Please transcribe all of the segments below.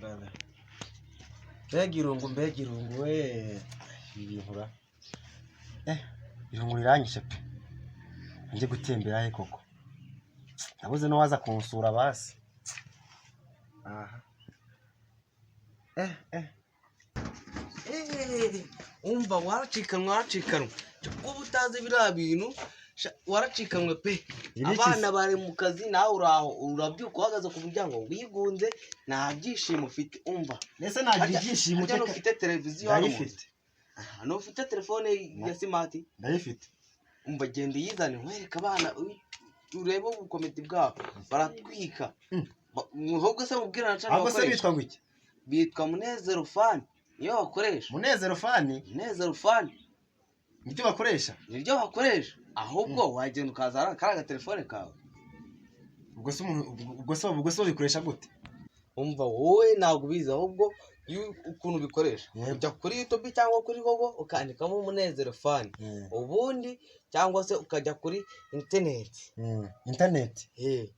Baba. Mbega irungu, mbega irungu we! Ibi bintu ra, irungu riranyishe pe! Njye gutembera he koko? Nabuze n'uwaza kunsura basi. Aha, eh eh. Umva, waracikanwe, waracikanwe. Kuba utazi biriya bintu, waracikanwe pe. Ibi iki? Abana bari mu kazi, nawe uraho urabyuka uhagaze ku muryango wigunze, nta byishimo ufite. Umva. Mbese nagira ibyishimo? Harya ntufite televiziyo hano mu nzu? Ndayifite. Aha, ntufite telefone ya smart? Ndayifite. Umva, genda uyizane nkwereke abana, urebe ubukomedi bwabo, baratwika. Ahubwo se mubwira na channel Ahubwo se bakoresha. bitwa ngo iki? Bitwa Munezero Fan, niyo bakoresha. Munezero Fan? Munezero Fan. Nibyo bakoresha? Nibyo bakoresha. Ahubwo wagenda ukazana kariya gatelefone kawe. Ubwo se umuntu, ubwo se babikoresha gute? Umva, wowe ntabwo ubizi. Ahubwo iyo ukuntu ubikoresha, ujya kuri YouTube cyangwa kuri Google, ukandikamo Munezero Fan, ubundi cyangwa se ukajya kuri interineti. Interineti.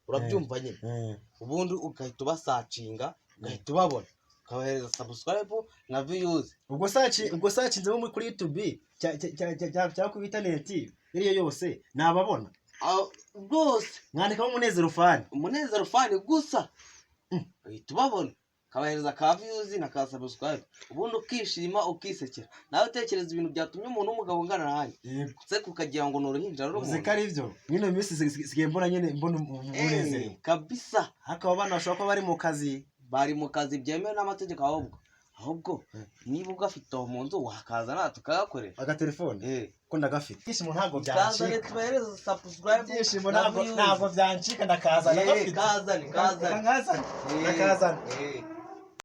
Urabyumva nyine. Ubundi ugahita ubasearchinga, ugahita ubabona, ukabahereza subscribe na views. Ubwo searchinzemo muri kuri YouTube cyangwa kuri interineti iyo yose, nababona? Rwose. Mwandikamo Munezero Fan? Umunezero Fan gusa, uhita ubabona, ukabahereza ka views na ka subscribe, ubundi ukishima, ukisekera. Nawe utekereza ibintu byatumye umuntu w'umugabo ungana nanjye se kukagira ngo ni uruhinja ruri Uzi umuntu. ko ari byo? Mwino minsi sigaye mbona nyine, mbona umunezero. Kabisa. Ariko abo bana bashobora kuba bari mu kazi. Bari mu kazi byemewe n'amategeko. Ahubwo niba ugafite aho mu nzu, wakazana tukagakoresha. Agatelefone? Ko ndagafite, ibyishimo ntabwo Kazane byancika. tubahereze subscribe Ibyishimo na ntabwo views. ntabwo byancika, ndakazana. Ndagafite. Kazane, kazane. Ndakazana, ndakazana.